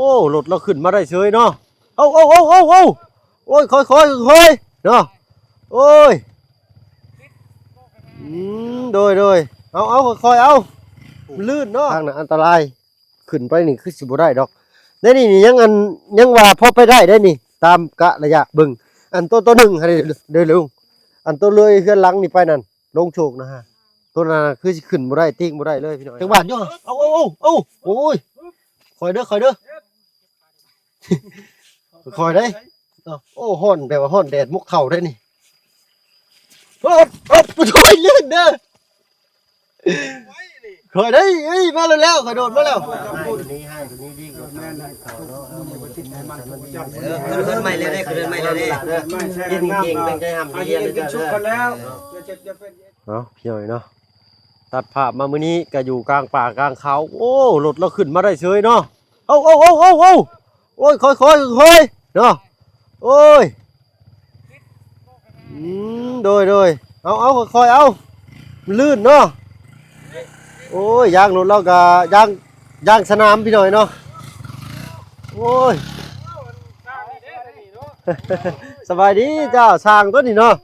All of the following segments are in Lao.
ໂອ້ ລົດລາວຂຶ້ນມາໄດ້ເສີຍເນາະ. ເອົາ ເອົາ ເອົາ ເອົາ ເອົາ ໂອ້ຍ ຄ່ອຍໆ ຄ່ອຍໆ ເນາະ. ໂອ້ຍ ອືມ ໂດຍ ໂດຍ ເອົາ ເອົາ ຄ່ອຍໆ ເອົາ ມັນລື່ນເນາະ ທາງນັ້ນອັນຕະລາຍ. ຂຶ້ນໄປນີ້ຄືຊິບໍ່ໄດ້ດອກ. ໃນນີ້ນີ້ຍັງອັນ ຍັງວ່າພໍໄປໄດ້ເດ້ນີ້ ຕາມກະໄລຍະເບິ່ງ. ອັນໂຕ ໂຕໜຶ່ງຫັ້ນເດ້ ເດີລຸງ ອັນໂຕເລີຍເຮືອນຫຼັງນີ້ໄປນັ້ນ ລົງໂຊກນະຮະ ໂຕນັ້ນຄືຊິຂຶ້ນບໍ່ໄດ້ ຕີງບໍ່ໄດ້ເລີຍພີ່ນ້ອງ. ຈັກບາດຢູ່ ເອົາ ເອົາ ເອົາ ເອົາ ໂອ້ຍ ຄ່ອຍເດີ ຄ່ອຍເດີ ຄ່ອຍເດີ. ໂອ້ ຮ້ອນ ແບບວ່າຮ້ອນແດດໝົກເຂົ້າໄດ໋ນີ້. ໂອ້ ໂອ້ ໂອ້ຍ ລື່ນເດີ. ຂ້ອຍໄດ້ ເອີຍ ມາແລ້ວ ຂ້ອຍໂດດມາແລ້ວ. ເອີ ຂຶ້ນເຮືອນໃໝ່ແລ້ວເດ້ ຂຶ້ນເຮືອນໃໝ່ແລ້ວເດ້ ກິນເກັ່ງ ຕັ້ງໃຈຮ່ຳຮຽນເດີ. ເອົາ ພີ່ນ້ອງເນາະ ຕັດພາບມາມື້ນີ້ກໍຢູ່ກາງປ່າກາງເຂົາ. ໂອ້ ລົດລາວຂຶ້ນມາໄດ້ເສີຍເນາະ. ເອົາ ເອົາ ເອົາ ເອົາ ເອົາ ໂອ້ຍ ຄ່ອຍໆ ຄ່ອຍໆ ເນາະ. ໂອ້ຍ ອືມ ໂດຍ ໂດຍ ເອົາ ເອົາ ຄ່ອຍໆ ເອົາ ມັນລື່ນເນາະ. ໂອ້ຍ ຢາງລົດລາວກໍຢາງ ຢາງສະໜາມພີ່ນ້ອງເນາະ. ໂອ້ຍ ສະບາຍດີເຈົ້າ ຊ່າງຕົວນີ້ເນາະ.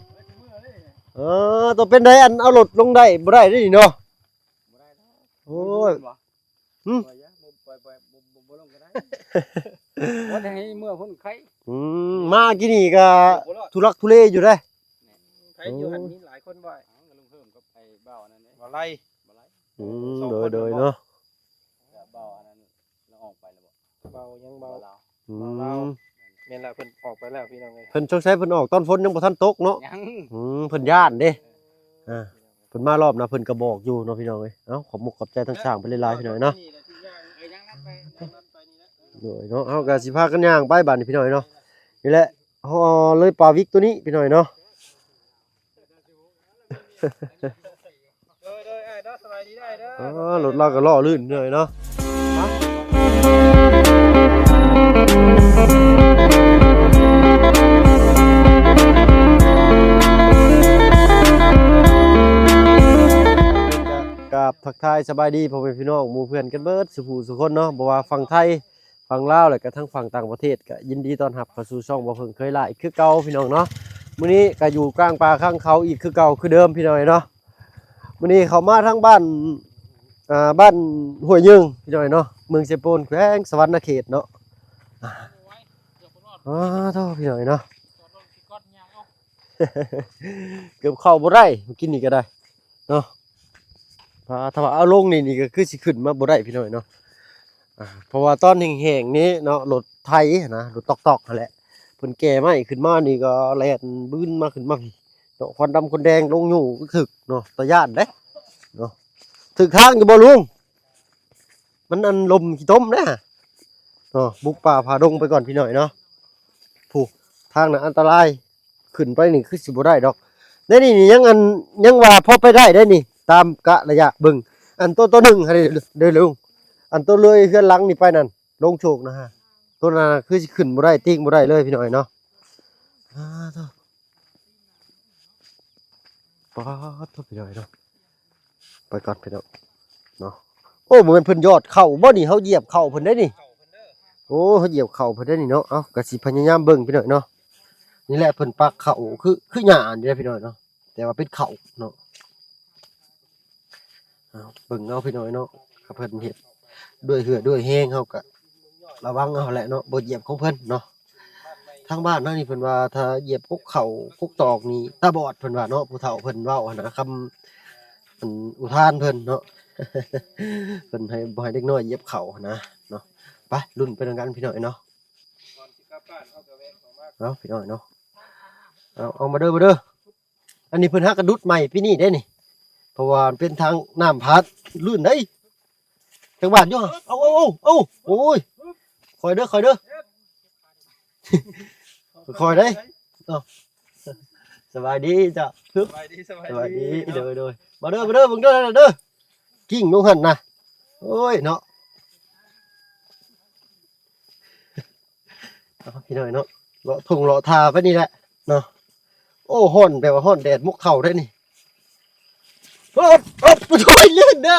ເອີ ຕົວເປັນໃດ ອັນເອົາລົດລົງໄດ້ບໍ່ໄດ້ເດ້ນີ້ເນາະ. ໂອ້ຍ ຫຶ ບໍ່ ບໍ່ ບໍ່ ບໍ່ ບໍ່ລົງກໍໄດ້. ບໍ່ໄດ້ໃຫ້ເມືອພຸ້ນໄຄ. ອືມ ມາກີ້ນີ້ກໍທຸລັກທຸເລຢູ່ເດ້. ໄຄຢູ່ຫັ້ນມີຫຼາຍຄົນບໍ່? ເອົາ ກໍລຸງເພີ່ມກັບໄອ້ບ່າວອັນນັ້ນເດ້ ບ່າວໄລ ບ່າວໄລ. ອືມ ໂດຍ ໂດຍເນາະ ບ່າວອັນນັ້ນລາວອອກໄປແລ້ວບໍ່? ເບົາ ຍັງເບົາ ອືມ ແມ່ນລະ ເພິ່ນອອກໄປແລ້ວພີ່ນ້ອງເອີຍ. ເພິ່ນ ສົງໄສເພິ່ນອອກຕອນຝົນຍັງບໍ່ທັນຕົກເນາະ. ຍັງ ອືມ ເພິ່ນຢ້ານເດ້. ອ່າ ເພິ່ນມາລອບໜ້າເພິ່ນກໍບອກຢູ່ເນາະພີ່ນ້ອງເອີຍ. ເອົ້າ ຂອບມຸກຂອບໃຈທາງຊ່າງເພິ່ນຫຼາຍໆ ພີ່ນ້ອງເນາະ. ໂດຍເນາະ ເຮົາກໍຊິພາກັນຍ່າງໄປບາດນີ້ພີ່ນ້ອງເນາະ. ນີ້ແຫຼະ ເຮົາເລີຍປ່າວິກຕົວນີ້ພີ່ນ້ອງເນາະ. ໂດຍ ໂດຍ ອ້າຍເນາະ ສະບາຍດີເດີ ອ້າຍເດີ. ອໍ ລົດລາວກໍລໍ້ລື່ນເລີຍເນາະ. ກາບທັກທາຍສະບາຍດີພໍ່ແມ່ພີ່ນ້ອງ ໝູ່ເພື່ອນກັນເບິດສູ່ຜູ້ສູ່ຄົນເນາະ ບໍ່ວ່າຝັ່ງໄທ ຝັ່ງລາວ ແລະກະທັງຝັ່ງຕ່າງປະເທດ ກະຍິນດີຕ້ອນຮັບເຂົ້າສູ່ຊ່ອງບໍ່ເພິ່ງເຄີຍຫຼ້າອີກຄືເກົ່າພີ່ນ້ອງເນາະ. ມື້ນີ້ກະຢູ່ກາງປ່າກາງເຂົາອີກຄືເກົ່າຄືເດີມພີ່ນ້ອງເນາະ. ມື້ນີ້ເຂົ້າມາທາງບ້ານ ອ່າ ບ້ານຫ້ວຍຍືງພີ່ນ້ອງເນາະ ເມືອງເຊໂປນ ແຂວງສະຫວັນນະເຂດເນາະ. ອ້າ ໂທ້ ພີ່ນ້ອງເນາະ ເກືອບເຂົ້າບໍ່ໄດ້ ກິນນີ້ກໍໄດ້ເນາະ. ຖ້າວ່າເອົາລົງນີ້ ນີ້ກໍຄືຊິຂຶ້ນມາບໍ່ໄດ້ພີ່ນ້ອງເນາະ. ອ່າ ເພາະວ່າຕອນແຫ້ງໆນີ້ເນາະ ລົດໄຖຫັ້ນນະ ລົດຕອກໆຫັ້ນແຫຼະ ເພິ່ນແກ່ໄມ້ຂຶ້ນມານີ້ກໍແລ່ນບືນມາ ຂຶ້ນມາພີ້ເນາະ. ຄວັນດຳຄວັນແດງລົງຢູ່ກະຖືກເນາະ ຕາຢ້ານເດ້ເນາະ. ຖືກທາງຢູ່ບໍ່ລຸງ? ມັນອັນລົມຂີ້ຕົມເດ້ເນາະ. ບຸກປ່າຝ່າດົງໄປກ່ອນພີ່ນ້ອງເນາະ. ຜູ້ ທາງນັ້ນອັນຕະລາຍ ຂຶ້ນໄປນີ້ຄືຊິບໍ່ໄດ້ດອກ. ໃນນີ້ນີ້ຍັງອັນ ຍັງວ່າພໍໄປໄດ້ໄດ໋ນີ້ ຕາມກະໄລຍະເບິ່ງ. ອັນໂຕ ໂຕໜຶ່ງຫັ້ນເດ້ລຸງ ອັນໂຕເລີຍເຮືອນຫຼັງນີ້ໄປນັ້ນ ລົງໂຊກນະຮະ ໂຕນັ້ນຄືຊິຂຶ້ນບໍ່ໄດ້ ຕີງບໍ່ໄດ້ເລີຍພີ່ນ້ອງເນາະ. ອ້າ ໂທ້ ປາດໂທ້ ພີ່ນ້ອງເນາະ. ໄປກ່ອນພີ່ນ້ອງເນາະ. ໂອ້ ບໍ່ແມ່ນເພິ່ນຢອດເຂົ້າບໍ່ນີ້? ເຮົາຢຽບເຂົ້າເພິ່ນໄດ໋ນີ້. ໂອ້ ເຮົາຢຽບເຂົ້າເພິ່ນໄດ໋ນີ້ເນາະ. ເອົ້າ ກະຊິພະຍາຍາມເບິ່ງພີ່ນ້ອງເນາະ. ນີ້ແຫຼະເພິ່ນປັກເຂົ້າ ຄື ຄືຫຍ້ານີ້ແຫຼະພີ່ນ້ອງເນາະ ແຕ່ວ່າເປັນເຂົ້າເນາະ. ເອົາ ເບິ່ງເອົາພີ່ນ້ອງເນາະ ຖ້າເພິ່ນເຮັດດ້ວຍເຫື່ອດ້ວຍແຮງ ເຮົາກະລະວັງເອົາແຫຼະເນາະ ບໍ່ຢຽບຂອງເພິ່ນເນາະ. ທາງບ້ານເຮົານີ້ເພິ່ນວ່າ ຖ້າຢຽບກົກເຂົ້າກົກຕອກນີ້ຕາບອດ ເພິ່ນວ່າເນາະ ຜູ້ເຖົ້າເພິ່ນເວົ້າຫັ້ນນະ ຄຳ ອັນ ອຸທານເພິ່ນເນາະ ເພິ່ນໃຫ້ ບໍ່ໃຫ້ເດັກນ້ອຍຢຽບເຂົ້າຫັ້ນນະເນາະ. ໄປ ລຸ້ນໄປນຳກັນພີ່ນ້ອງເນາະ. ເອົາ ພີ່ນ້ອງເນາະ ເອົາ ເອົາ ມາເດີ ມາເດີ. ອັນນີ້ເພິ່ນຫາກະດຸດໃໝ່ປີນີ້ເດ້ນີ້ ເພາະວ່າມັນເປັນທາງນ້ຳພັດ ລື່ນເດ້. ຈັກບາດຢູ່? ເອົາ ເອົາ ເອົາ ເອົາ ໂອ້ຍ ຄ່ອຍເດີ ຄ່ອຍເດີ ຄ່ອຍເດ້. ເອົ້າ ສະບາຍດີເຈົ້າ. ສະບາຍດີ ສະບາຍດີ ສະບາຍດີ. ໂດຍ ໂດຍ ມາເດີ ມາເດີ ເບິ່ງເດີ ເດີ ກິ້ງລົງຫັ້ນນະ. ໂອ້ຍເນາະ ເອົາ ພີ່ນ້ອງເນາະ ເລາະທົ່ງເລາະທ່າໄປນີ້ແຫຼະເນາະ. ໂອ້ ຮ້ອນ ແບບວ່າຮ້ອນແດດໝົກເຂົ້າໄດ໋ນີ້. ໂອ້ ໂອ້ ໂອ້ຍ ລື່ນເດີ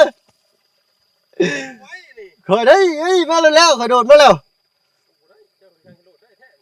ຂ້ອຍໄດ້ ເອີຍ ມາແລ້ວ ຂ້ອຍໂດດມາແລ້ວ.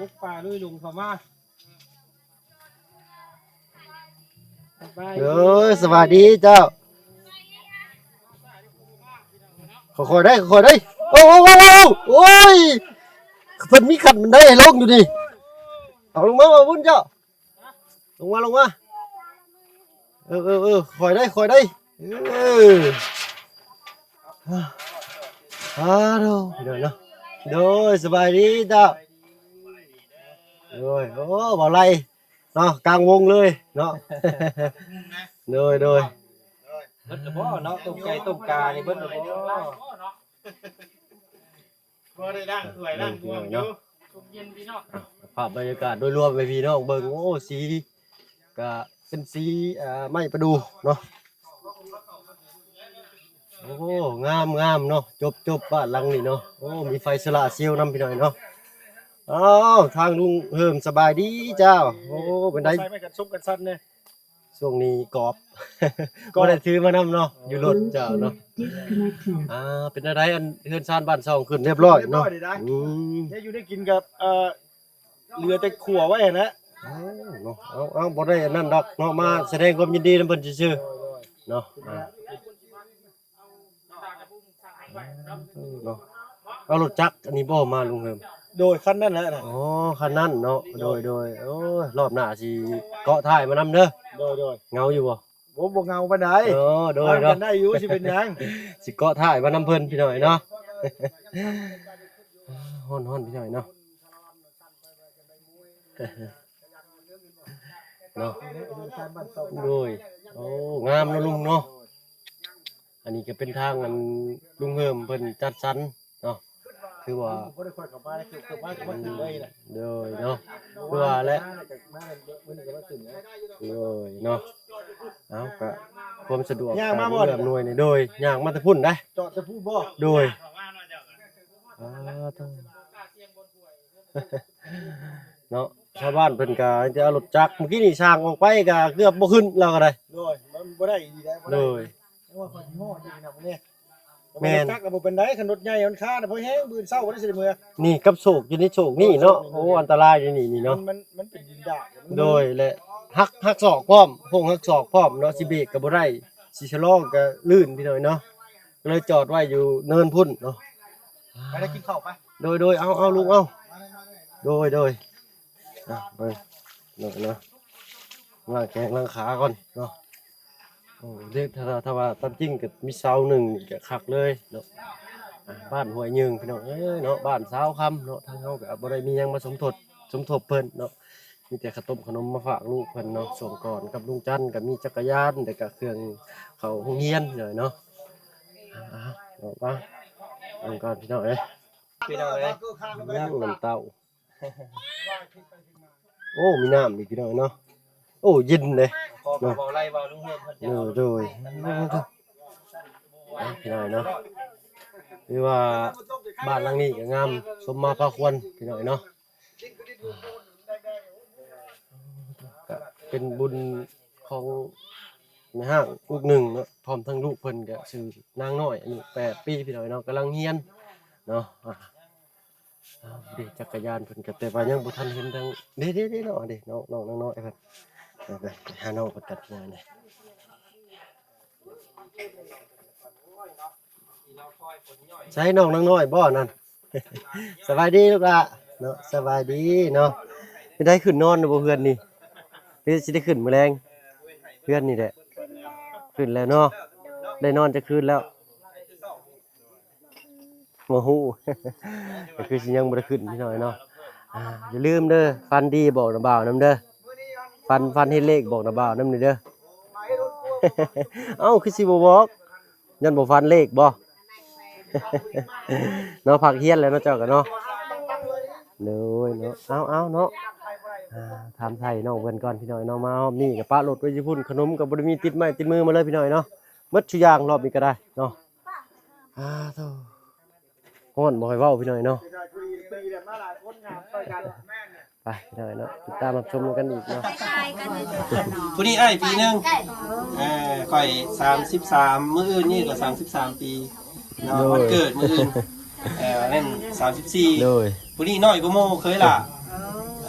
ບຸກປ່າລຸຍດົງເຂົ້າມາ. ສະບາຍດີ ເອີ ສະບາຍດີເຈົ້າ. ຄ່ອຍໆໄດ໋ ຄ່ອຍໆໄດ໋. ໂອ້ ໂອ້ ໂອ້ ໂອ້ຍ ເພິ່ນມີຂັ້ນບັນໄດໃຫ້ລົງຢູ່ນີ້. ເອົາລົງມາ ບ່າວບຸນເຈົ້າ. ລົງມາ ລົງມາ. ເອີ ເອີ ເອີ ຄ່ອຍໄດ໋ ຄ່ອຍໄດ໋. ເອີ ອາໂດ ໂດຍເນາະ ໂດຍ ສະບາຍດີເຈົ້າ. ໂດຍ ໂອ້ ບ່າວໄລເນາະ ກາງວົງເລີຍເນາະ. ໂດຍ ໂດຍ ເບິດແລ້ວບໍ່ເນາະ ຕົ້ມໄກ່ຕົ້ມການີ້ເບິດແລ້ວບໍ່? ພໍໄດ້ລ້າງຖ້ວຍລ້າງບວມຢູ່. ອ່ະ ພາບບັນຍາກາດໂດຍລວມໃຫ້ພີ່ນ້ອງເບິ່ງ. ໂອ້ ສີກະເປັນສີ ອ່າ ໄມ້ປະດູ່ເນາະ. ໂອ້ ງາມໆເນາະ ຈົບໆ ບ້ານຫຼັງນີ້ເນາະ. ໂອ້ ມີໄຟໂຊລາເຊວນຳ ພີ່ນ້ອງເນາະ. ອ້າວ ທາງລຸງເຮີມ ສະບາຍດີເຈົ້າ. ໂອ້ ເປັນໃດ ໃສ່ໄມ້ກັນຊົກກັນສັ່ນແດ່? ຊ່ວງນີ້ກອບ ກອບ ບໍ່ໄດ້ຖືມານຳເນາະ ຢູ່ລົດເຈົ້າເນາະ. ອ່າ ເປັນແນວໃດ ອັນເຮືອນຊານບ້ານຊ່ອງຂຶ້ນຮຽບຮ້ອຍເນາະ? ຮຽບຮ້ອຍເດ້. ອືມ ແນວຢູ່ແນວກິນກໍ ເອີ ເຫຼືອແຕ່ຂົ້ວໄວ້ຫັ້ນແຫຼະ. ເອົາເນາະ ເອົາ ເອົາ ບໍ່ໄດ້ອັນນັ້ນດອກເນາະ ມາສະແດງຄວາມຍິນດີນຳເພິ່ນຊື່ໆເນາະ. ອ່າ ເນາະ ເອົາລົດຈັກອັນນີ້ບໍ່ມາລຸງເຮີມ? ໂດຍ ຄັນນັ້ນແຫຼະນະ. ອໍ ຄັນນັ້ນເນາະ. ໂດຍ ໂດຍ ໂອ້ຍ ລອບໜ້າຊິເກາະທ້າຍມານຳເດີ. ໂດຍ ໂດຍ ເຫງົາຢູ່ບໍ່? ໂອ້ ບໍ່ເຫງົາປານໃດ. ເອີ ໂດຍເນາະ ກັນໄດ້ຢູ່ ຊິເປັນຫຍັງ ຊິເກາະທ້າຍມານຳເພິ່ນ ພີ່ນ້ອງເນາະ. ຮ້ອນໆ ພີ່ນ້ອງເນາະ. ເນາະ ໂດຍ ໂອ້ ງາມເນາະລຸງເນາະ. ອັນນີ້ກໍເປັນທາງອັນລຸງເຮີມເພິ່ນຈັດສັນເນາະ ຄືວ່າ ບໍ່ໄດ້ຄ່ອຍເຂົ້າມາ ຄືມາກໍມາຂຶ້ນເລີຍນະ. ໂດຍເນາະ ຄືວ່າແຫຼະ ມາມື້ນີ້ກໍມາຂຶ້ນແລ້ວ. ໂດຍເນາະ ເອົາ ກໍຄວາມສະດວກ ຍ່າງມາບໍ່ ການອຳນວຍນີ້. ໂດຍ ຍ່າງມາແຕ່ພຸ້ນໄດ໋. ຈອດແຕ່ພຸ້ນບໍ່? ໂດຍ ອ່າ ໂທ້ ເນາະ ຊາວບ້ານເພິ່ນກໍຈະເອົາລົດຈັກ ມື້ກີ້ນີ້ຊ່າງອອກໄປກໍເກືອບບໍ່ຂຶ້ນລາວກໍໄດ້. ໂດຍ ມັນບໍ່ໄດ້ອີ່ຫຼີໄດ໋ ບໍ່ໄດ້. ໂດຍ ຍັງວ່າຂ້ອຍຊິຮອດຢູ່ນຳນີ້. ແມ່ນ ລົດຈັກລະບໍ່ເປັນໃດ ຄັນລົດໃຫຍ່ມັນຄານະ ພໍແຮງ ມື້ເຊົ້າກໍໄດ້ຊິໄດ້ເມືອ. ນີ້ກັບໂຊກຢູ່ໃນໂຊກນີ້ເນາະ. ໂອ້ ອັນຕະລາຍຢູ່ນີ້ນີ້ເນາະ ມັນ ມັນເປັນດິນດາດ. ໂດຍ ແລະ ຫັກ ຫັກສອກພ້ອມ ໂຄ້ງຫັກສອກພ້ອມເນາະ ຊິເບກກໍບໍ່ໄດ້ ຊິຊະລໍກໍລື່ນ ພີ່ນ້ອງເນາະ. ກໍເລີຍຈອດໄວ້ຢູ່ເນີນພຸ້ນເນາະ. ໄປ ໄດ້ກິນເຂົ້າໄປ. ໂດຍ ໂດຍ ເອົາ ເອົາ ລຸງ ເອົາ. ໂດຍ ໂດຍ ອ່ະ ເບິ່ງເນາະ ລ້າງແຂ້ງລ້າງຂາກ່ອນເນາະ. ໂອ້ ເດ້ ຖ້າ ຖ້າວ່າຕາມຈິງກໍມີເສົາໜຶ່ງນີ້ກໍຄັກເລີຍເນາະ. ອ່າ ບ້ານຫ້ວຍຍຶງ ພີ່ນ້ອງເອີຍເນາະ ບ້ານຊາວຄຳເນາະ. ທາງເຮົາກໍບໍ່ໄດ້ມີຫຍັງມາສົມທົດ ສົມທົບເພິ່ນເນາະ ມີແຕ່ເຂົ້າຕົ້ມເຂົ້າໜົມມາຝາກລູກເພິ່ນເນາະ. ຊ່ວງກ່ອນກັບລຸງຈັນກໍມີຈັກກະຍານ ແລ້ວກໍເຄື່ອງເຂົ້າໂຮງຮຽນເນາະ. ອ່າ ອອກມາເບິ່ງກ່ອນ ພີ່ນ້ອງເອີຍ ພີ່ນ້ອງເອີຍ ຍັງນ້ຳເຕົ້າ. ໂອ້ ມີນ້ຳອີກ ພີ່ນ້ອງເນາະ. ໂອ້ ເຢັນເດ້ ຂໍ ເນາະ ເວົ້າໄລ່ເວົ້າລຸງເຮີມເພິ່ນ. ໂດຍ ໂດຍ ເອົາ ພີ່ນ້ອງເນາະ ຄືວ່າບ້ານຫຼັງນີ້ກໍງາມສົມມາພາຄວນ ພີ່ນ້ອງເນາະ. ກໍເປັນບຸນຂອງແມ່ຮ້າງລູກໜຶ່ງເນາະ ພ້ອມທັງລູກເພິ່ນກໍຊື່ນາງນ້ອຍ ອາຍຸແປດປີ ພີ່ນ້ອງເນາະ ກຳລັງຮຽນເນາະ. ອ່າ ເດ້ ຈັກກະຍານເພິ່ນກໍ ແຕ່ວ່າຍັງບໍ່ທັນເຫັນທາງ ເດ້ ເດ້ ເດ້ ເນາະ ເດ້ ນ້ອງ ນ້ອງ ນ້ອງນ້ອຍເພິ່ນ. ໄປ ໄປຫານ້ອງເພິ່ນກັນ ພີ່ນ້ອງເດ້. ໃສນ້ອງນາງນ້ອຍບໍ່ນັ້ນ? ສະບາຍດີລູກຫຼ້າເນາະ ສະບາຍດີເນາະ. ເປັນໃດ ຂຶ້ນນອນແລ້ວບໍ່ເຮືອນນີ້ ຫຼືຊິໄດ້ຂຶ້ນມື້ແລງ? ເຮືອນນີ້ແຫຼະ ຂຶ້ນແລ້ວເນາະ. ໄດ້ນອນຈັກຄືນແລ້ວ? ບໍ່ຮູ້ ກໍຄືຊິຍັງບໍ່ໄດ້ຂຶ້ນ ພີ່ນ້ອງເນາະ. ອ່າ ຢ່າລືມເດີ ຝັນດີບອກນຳບ່າວນຳເດີ. ຝັນ ຝັນເຫັນເລກບອກນຳບ່າວນຳນີ້ເດີ. ເອົ້າ ຄືຊິບໍ່ບອກ ຢ້ານບໍ່ຝັນເລກບໍ່? ເນາະ ພັກຮຽນແລ້ວເນາະ ເຈົ້າກໍເນາະ. ໂດຍເນາະ ເອົາ ເອົາເນາະ ອ່າ ຖາມໄຖ່ນ້ອງເພິ່ນກ່ອນ ພີ່ນ້ອງເນາະ. ມາຮອບນີ້ກໍປະລົດໄວ້ຢູ່ພຸ້ນ ຂະໜົມກໍບໍ່ໄດ້ມີຕິດໄມ້ຕິດມືມາເລີຍ ພີ່ນ້ອງເນາະ. ໝົດທຸກຢ່າງ ຮອບນີ້ກໍໄດ້ເນາະ. ອ່າ ໂທ້ ຮ້ອນບໍ່ຄ່ອຍເວົ້າ ພີ່ນ້ອງເນາະ. ໄປ ພີ່ນ້ອງເນາະ ຕິດຕາມຮັບຊົມນຳກັນອີກເນາະ. ຜູ້ນີ້ອ້າຍປີໜຶ່ງ ເອີ ຂ້ອຍສາມສິບສາມ ມື້ອື່ນນີ້ກໍສາມສິບສາມປີເນາະ. ໂດຍ ວັນເກີດມື້ອື່ນ ເອີ ແມ່ນສາມສິບສີ່. ໂດຍ ຜູ້ນີ້ນ້ອຍກວ່າໝູ່ ເຄີຍລະ.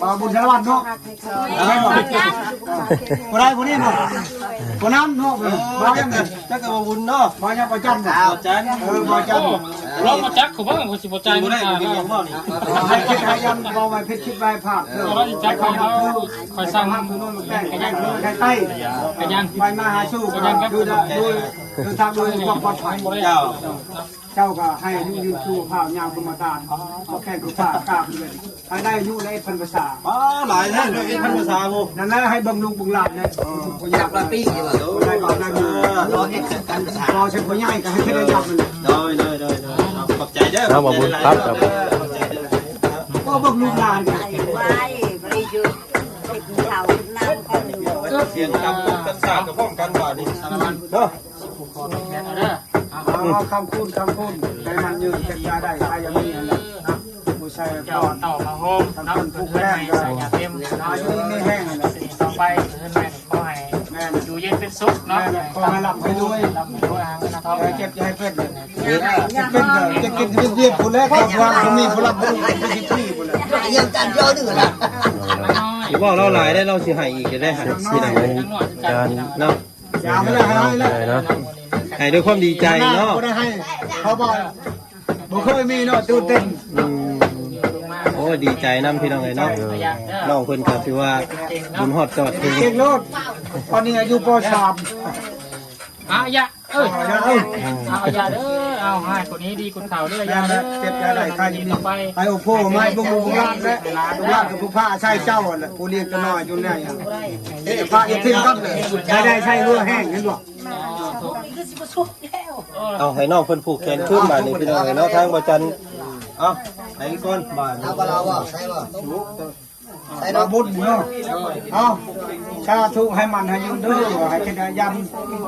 ບ່າວບຸນສາລະວັນເນາະ ຜູ້ໃດຜູ້ນີ້ເນາະ ຜູ້ນັ້ນເນາະ ບ່າວຫຍັງນີ້ ຈັກກໍບ່າວບຸນເນາະ ບ່າວຫຍັງ ບ່າວຈັນ ບ່າວຈັນ ເອີ ບ່າວຈັນ ລອງມາຈັກເຂົາເບິ່ງ ເຂົາຊິບໍ່ຈ່າຍເງິນຄ່າເນາະ ໃຫ້ຄິດໃຫ້ຢ້ຳ ເວົ້າໄວ້ຜິດຄິດໄວ້ພາດເດີ ຂ້ອຍສັ່ງ ແຕ່ງແຕ່ງໃຫ້ໄປ ກະຍັງ ໄປມາຫາສູ່ ກະຍັງ ຢູ່ ຢູ່ ເດີນທາງໂດຍຄວາມປອດໄພ ເຈົ້າ ເຈົ້າກໍໃຫ້ອາຍຸຢືນສຸຂະພາບຍາວສົມມາຕານ ເອົາແຂ້ງຄືຟ້າກ້າວເປັນເດືອນ ໃຫ້ໄດ້ອາຍຸຫຼາຍພັນພັນສາ ອໍ ຫຼາຍແທ້ເນາະ ເອັດພັນພັນສາໂຫ ນັ້ນແຫຼະ ໃຫ້ເບິ່ງລູກເບິ່ງຫຼານແຫຼະ ເອີ ບໍ່ຢາກຫຼາຍປີ ໄດ້ກໍໄດ້ຢູ່ ລໍເຮັດກັນພາສາ ພໍເປັນຜູ້ໃຫຍ່ກໍໃຫ້ເຮັດໄດ້ຢາກນັ້ນແຫຼະ ໂດຍ ໂດຍ ໂດຍ ໂດຍ ຂອບໃຈເດີ ເອົາ ບ່າວບຸນ ຂອບໃຈເດີ ຂອບໃຈເດີ ກໍເບິ່ງລູກຫຼານ ໄວ້ ບໍ່ໄດ້ຢຸດ ເຮັດເຂົານຳກັນຢູ່ ສຽງກັນກັນສາກໍພ້ອມກັນບາດນີ້ ເນາະ ຂອບໃຈເດີ ເອົາ ຄຳຄູນ ຄຳຄູນ ໃຫ້ມັນຍືນເປັນຢາໄດ້ ໃຫ້ຢາມີຫັ້ນແຫຼະ ບໍ່ໃຊ່ ເຈົ້າເຕົ້າມາໂຮມເນາະ ເພິ່ນຜູກແຂນກໍໃສ່ຢາເຕັມເນາະ ຢູ່ດີມີແຮງຫັ້ນແຫຼະ ຕໍ່ໄປເຮືອນແມ່ນຂໍໃຫ້ ແມ່ນ ຢູ່ເຢັນເປັນສຸກເນາະ ແມ່ນ ຂໍໃຫ້ລ່ຳໃຫ້ລວຍ ລ່ຳໃຫ້ລວຍ ຫາເງິນຫາທອງ ຢ່າເຈັບຢ່າໃຫ້ເປັນ ເອີ ເຈັບເປັນກໍເຈັບກິນເປັນວຽກພຸ້ນແຫຼະ ຄອບຄົວບໍ່ມີຜູ້ຮັບຜູ້ຮູ້ຜູ້ທີ່ຜູ້ພຸ້ນແຫຼະ ຮຽນກັນເຈົ້າເດີລະ ຢ່າເວົ້າລາວຫຼາຍເດ້ ລາວຊິໃຫ້ອີກເດ້ ທີ່ໄດ້ເງິນການເນາະ ຢາກໃຫ້ແລ້ວ ໃຫ້ແລ້ວ ເນາະ ໃຫ້ດ້ວຍຄວາມດີໃຈເນາະ ບໍ່ໄດ້ໃຫ້ ເຂົາບໍ່ ບໍ່ເຄີຍມີເນາະ ຕື່ນເຕັ້ນ ອືມ ໂອ້ຍ ດີໃຈນຳພີ່ນ້ອງເອີຍເນາະ ນ້ອງເພິ່ນກໍຖືວ່າບຸນຮອດຈອດເຖິງ ເກັ່ງໂລດ ຕອນນີ້ອາຍຸປໍສາມ ອາ ຢ່າ ເອີ ເອົາ ຢ່າເດີ ເອົາ ຢ່າເດີ ເອົາ ໃຫ້ຄົນນີ້ດີຄົນເຖົ້າເດີ ຢ່າເດີ ເຈັບຢ່າໄດ້ ໃຫ້ໂອໂພ ໃຫ້ລູກໆຫຼານແຫຼະ ລູກຫຼານກໍຜູ້ພາອາໄສເຈົ້າຫັ້ນແຫຼະ ຜູ້ລ້ຽງແຕ່ນ້ອຍຈົນໃຫຍ່ ພາຢ່າຖິ້ມກັນເລີຍ ໃຫ້ໄດ້ໃຊ້ເຫື່ອແຮງ ເຫັນບໍ່? ເອົາ ໃຫ້ນ້ອງເພິ່ນຜູກແຂນຄືນບາດນີ້ ພີ່ນ້ອງເອີຍເນາະ ທາງບໍ່ຈັນ ເອົາ ໃຫ້ກ່ອນບາດນີ້ ເອົາບໍ່ລາວບໍ່ ໃສ່ບໍ່ ໃສ່ ມາບຸນເນາະ ເອົາ ສາທຸ ໃຫ້ໝັ້ນໃຫ້ຍືນເດີ ໃຫ້ຄິດໃຫ້ຢ້ຳ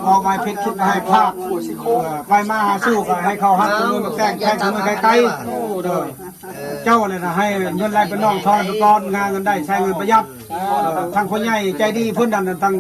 ເວົ້າໄວ້ຜິດຄິດໃຫ້ພາດ ເອີ ໄປມາຫາສູ່ກໍໃຫ້ເຂົາຮັກເປັນໝູ່ແຕ່ງແຂ່ງເປັນໝູ່ໄກໆ ໂດຍ ເຈົ້າແຫຼະນະ ໃຫ້ເງິນໄຫຼເປັນໜອງ ທອງເປັນກ້ອນ ຫາເງິນໄດ້ໃຊ້ເງິນປະຢັດ ເອີ ທັງຜູ້ໃຫຍ່ໃຈດີເພິ່ນນັ້ນ ທັງ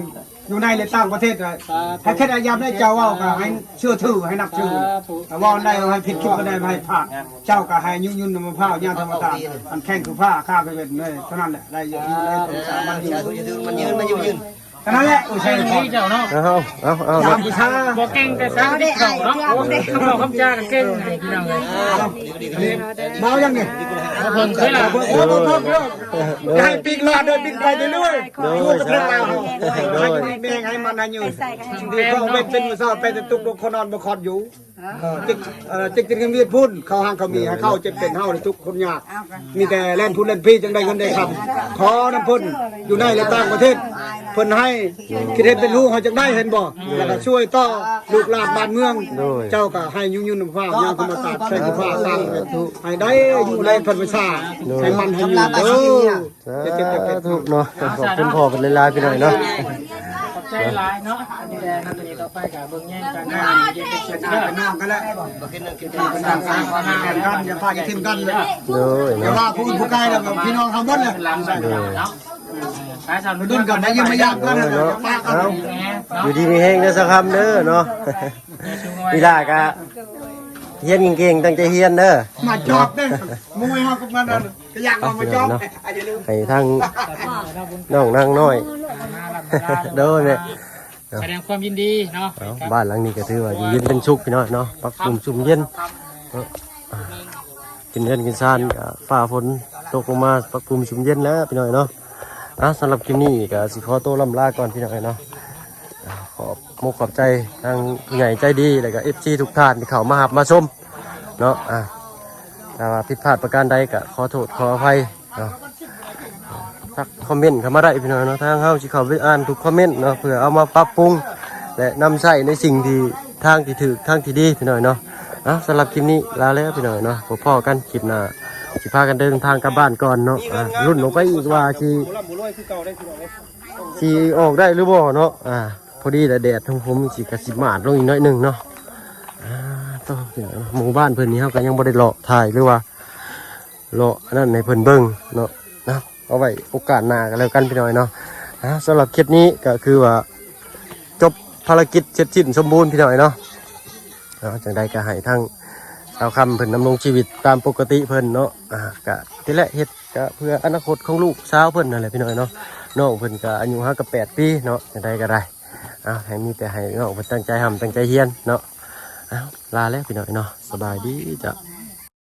ຢູ່ໃນ ແລະ ຕ່າງປະເທດ ສາທຸ ໃຫ້ເຮັດອາຍາມໃດເຈົ້າເວົ້າກໍໃຫ້ເຊື່ອຖື ໃຫ້ນັບຖື ສາທຸ ເວົ້າໃດໃຫ້ຜິດ ຄິດໃດໃຫ້ພາດ ເຈົ້າກໍໃຫ້ຍຸກຍືນນຳພາວຍາວທຳມະຕານ ອັນແຂງຄືຟ້າ ຂ້າໄປເວດເນຍ ເທົ່ານັ້ນແຫຼະ ໄດ້ຢູ່ ຢູ່ໃນສົງສານມັນຢູ່ ສາທຸ ຢູ່ມັນຍືນ ມັນຍືນ ເທົ່ານັ້ນແຫຼະ ໂອ້ຍ ໃຊ່ ເຈົ້າເນາະ ເອົາ ເອົາ ເອົາ ຕາມວິຊາ ບໍ່ເກັ່ງແຕ່ສາມສິບເກົ້າເນາະ ໂອ້ຍ ຄຳເວົ້າຄຳຈາກໍເກັ່ງ ພີ່ນ້ອງເອີຍ ເມົາຍັງນີ້ ເພິ່ນເຄີຍລາ ເບິ່ງ ເບິ່ງ ເບິ່ງ ເບິ່ງ ເອີ ເດີ ໃຫ້ປີກລອດເດີ ບິນໄປເລື້ອຍໆ ໂດຍ ຢູ່ປະເທດລາວເຮົາ ໂດຍ ໃຫ້ຢູ່ດີມີແຮງ ໃຫ້ມັນໃຫ້ຍືນ ດີຄອງເວັນເປັນມື້ເຊົ້າ ໄປແຕ່ຕຸກລຸກ ຄົນນອນບໍ່ຄອດຢູ່ ເອີ ຈິກ ເອີ ຈິກກິນກັນວຽດພຸ້ນ ເຂົ້າຫ້າງເຂົາມີ ໃຫ້ເຂົ້າເຈັບເປັນເຮົາທຸກຄົນຍາກ ມີແຕ່ແລ່ນພຸ້ນແລ່ນພີ້ ຈັ່ງໄດ້ເງິນໄດ້ຄຳ ຂໍນຳເພິ່ນ ຢູ່ໃນ ແລະ ຕ່າງປະເທດ ເພິ່ນໃຫ້ ຄິດເຫັນເປັນຮູ້ ເຮົາຈັ່ງໄດ້ ເຫັນບໍ່? ແລ້ວກໍຊ່ວຍຕໍ່ລູກຫຼານບ້ານເມືອງ ໂດຍ ເຈົ້າກໍໃຫ້ຍຸກຍືນນຳພາວ ຍາວທຳມະຕານ ໃຊ້ສະພາບສ້າງ ໃຫ້ໄດ້ຢູ່ໃນພັນພາສາ ໂດຍ ໃຫ້ມັນໃຫ້ຍືນເດີ ສາທຸເນາະ ຂອບຄຸນພໍ່ເພິ່ນຫຼາຍໆ ພີ່ນ້ອງເນາະ ຂອບໃຈຫຼາຍເນາະ ມີແຕ່ນັບແຕ່ນີ້ຕໍ່ໄປກໍເບິ່ງແຍງກັນ ເປັນພີ່ເປັນນ້ອງກັນແລ້ວ ເປັນນ້ອງກັນ ຢ່າພາກຢ່າຖິ້ມກັນເລີຍ ໂດຍ ຢ່າວ່າຜູ້ອື່ນຜູ້ໄກແລ້ວ ພີ່ນ້ອງເຮົາໝົດແຫຼະ ໂດຍ ເນາະ ໄປສາມເດືອນກັນ ໄດ້ຍິນມາຢາມກັນ ໂດຍ ເນາະ ປະກັນ ເອົາ ຢູ່ດີມີແຮງເດີ ສາຄຳເດີເນາະ ອີຫຼ້າກະຮຽນເກັ່ງໆ ຕັ້ງໃຈຮຽນເດີ ມາຈອບເດີ ມວຍເຮົາກັບມັນ ກໍຢາກເອົາມາຈອບ ໃຫ້ທາງນ້ອງນາງນ້ອຍ ໂດຍແມ່ ສະແດງຄວາມຍິນດີເນາະ ເອົ້າ ບ້ານຫຼັງນີ້ກໍຖືວ່າຢູ່ເຢັນເປັນສຸກພີ່ນ້ອງເນາະ ປັກປຸ້ມຊຸ່ມເຢັນເນາະ ກິນເຮືອນກິນຊານກໍຟ້າຝົນຕົກລົງມາ ປັກປຸ້ມຊຸ່ມເຢັນແລ້ວພີ່ນ້ອງເນາະ ອ່າ ສຳລັບຄລິບນີ້ກໍຊິຂໍໂຕລ່ຳລາກ່ອນພີ່ນ້ອງເນາະ ອ່າ ຂອບມຸກຂອບໃຈທາງຜູ້ໃຫຍ່ໃຈດີ ແລ້ວກໍເອັຟຊີທຸກທ່ານທີ່ເຂົ້າມາຮັບມາຊົມເນາະ ອ່າ ຖ້າວ່າຜິດພາດປະການໃດກໍຂໍໂທດຂໍອະໄພເນາະ ທັກຄອມເມັນເຂົ້າມາໄດ້ພີ່ນ້ອງເນາະ ທາງເຮົາຊິເຂົ້າໄປອ່ານທຸກຄອມເມັນເນາະ ເພື່ອເອົາມາປັບປຸງ ແລະ ນຳໃຊ້ໃນສິ່ງທີ່ ທາງທີ່ຖືກ ທາງທີ່ດີພີ່ນ້ອງເນາະ ອ່າ ສຳລັບຄລິບນີ້ລາແລ້ວພີ່ນ້ອງເນາະ ພົບພໍ້ກັນຄລິບໜ້າ ຊິພາກັນເດີນທາງກັບບ້ານກ່ອນເນາະ ອ່າ ລຸ້ນອອກໄປອີກວ່າຊິ ຊິອອກໄດ້ຫຼືບໍ່ເນາະ ອ່າ ພໍດີແຫຼະ ແດດຂອງຜົມຊິກະຊິໝາດລົງອີກໜ້ອຍໜຶ່ງເນາະ ອ່າ ໂຕ ໝູ່ບ້ານເພິ່ນນີ້ເຮົາກໍຍັງບໍ່ໄດ້ເລາະຖ່າຍ ຫຼືວ່າເລາະອັນນັ້ນໃຫ້ເພິ່ນເບິ່ງເນາະ ນະ ເອົາໄວ້ໂອກາດໜ້າກໍແລ້ວກັນພີ່ນ້ອງເນາະ ອ່າ ສຳລັບຄລິບນີ້ກໍຄືວ່າຈົບພາລະກິດເສັດສິ້ນສົມບູນພີ່ນ້ອງເນາະ ເອົາ ຈັ່ງໃດກໍໃຫ້ທາງສາວຄຳເພິ່ນດຳລົງຊີວິດຕາມປົກກະຕິເພິ່ນເນາະ ອ່າ ກໍນີ້ແຫຼະ ເຮັດ ກະເພື່ອອະນາຄົດຂອງລູກສາວເພິ່ນນັ້ນແຫຼະພີ່ນ້ອງເນາະ. ນ້ອງເພິ່ນກະອາຍຸຫາກະແປດປີເນາະ ຈັ່ງໃດກະໄດ້ ເອົາ ໃຫ້ມີແຕ່ໃຫ້ນ້ອງເພິ່ນຕັ້ງໃຈຮ່ຳຕັ້ງໃຈຮຽນເນາະ. ເອົາ ລາແລ້ວພີ່ນ້ອງເນາະ ສະບາຍດີເຈົ້າ.